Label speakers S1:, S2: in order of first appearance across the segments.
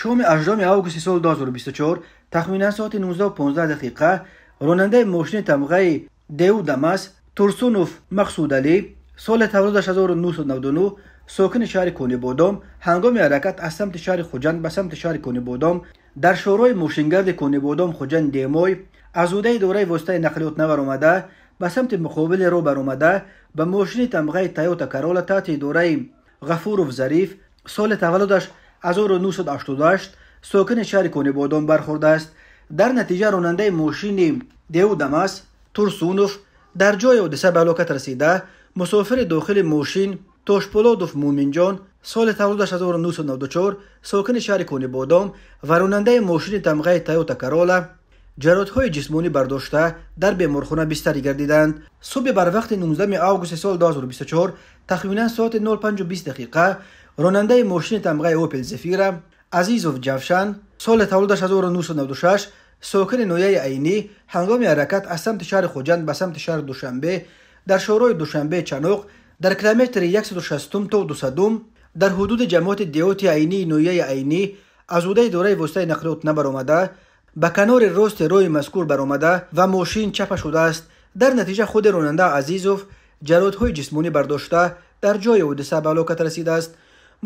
S1: Шоми 18 августи соли 2024 тахминан соати 19:15 дақиқа ронандаи мошини тамғаи Деу Дамас Турсунов Мақсудалӣ, соли таваллудаш 1999, сокини шаҳри Конибодом, ҳангоми ҳаракат аз самти шаҳри Хуҷанд ба самти шаҳри Конибодом дар шоҳроҳи мошингарди Конибодом Хуҷанд Демой аз ҳудаи идораи воситаи нақлиёт набаромада, ба самти муқобили роҳ баромада, ба мошини тамғаи Тойота Карола таҳти идораи Ғафуров Зариф, соли таваллудаш 1988, сокини шаҳри Конибодом бархӯрдааст. Дар натиҷа ронандаи мошини Деу Дамас Турсунов дар ҷои ҳодиса ба ҳалокат расида, мусофири дохили мошин Тошпулодов Муъминҷон, соли таваллудаш 1994, сокини шаҳри Конибодом ва ронандаи мошини тамғаи Тойота Карола ҷароҳатҳои ҷисмонӣ бардошта, дар беморхона бистарӣ гардиданд. Субҳи барвақти 19 августи соли 2024 тахминан соати 05:20 дақиқа ронандаи мошини тамғаи Опел Зефира Азизов Ҷавшан, соли таваллудаш 1996, сокини ноҳияи Айнӣ, ҳангоми ҳаракат аз самти шаҳри Хуҷанд ба самти шаҳри Душанбе дар шоҳроҳи Душанбе Чаноқ дар километри 160 то 200 дар ҳудуди ҷамоати деҳоти Айнии ноҳияи Айнӣ аз ҳудаи идораи воситаи нақлиёт набаромада, ба канори рости роҳи мазкур баромада ва мошин чапа шудааст. Дар натиҷа худи ронанда Азизов ҷароҳатҳои ҷисмонӣ бардошта, дар ҷои ҳодиса ба ҳалокат расидааст.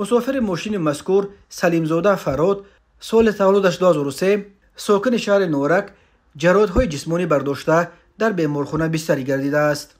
S1: Мусофири мошини мазкур Салимзода Фарҳод, соли таваллудаш 2003, сокини шаҳри Норак, ҷароҳатҳои ҷисмонӣ бардошта, дар беморхона бистарӣ гардидааст.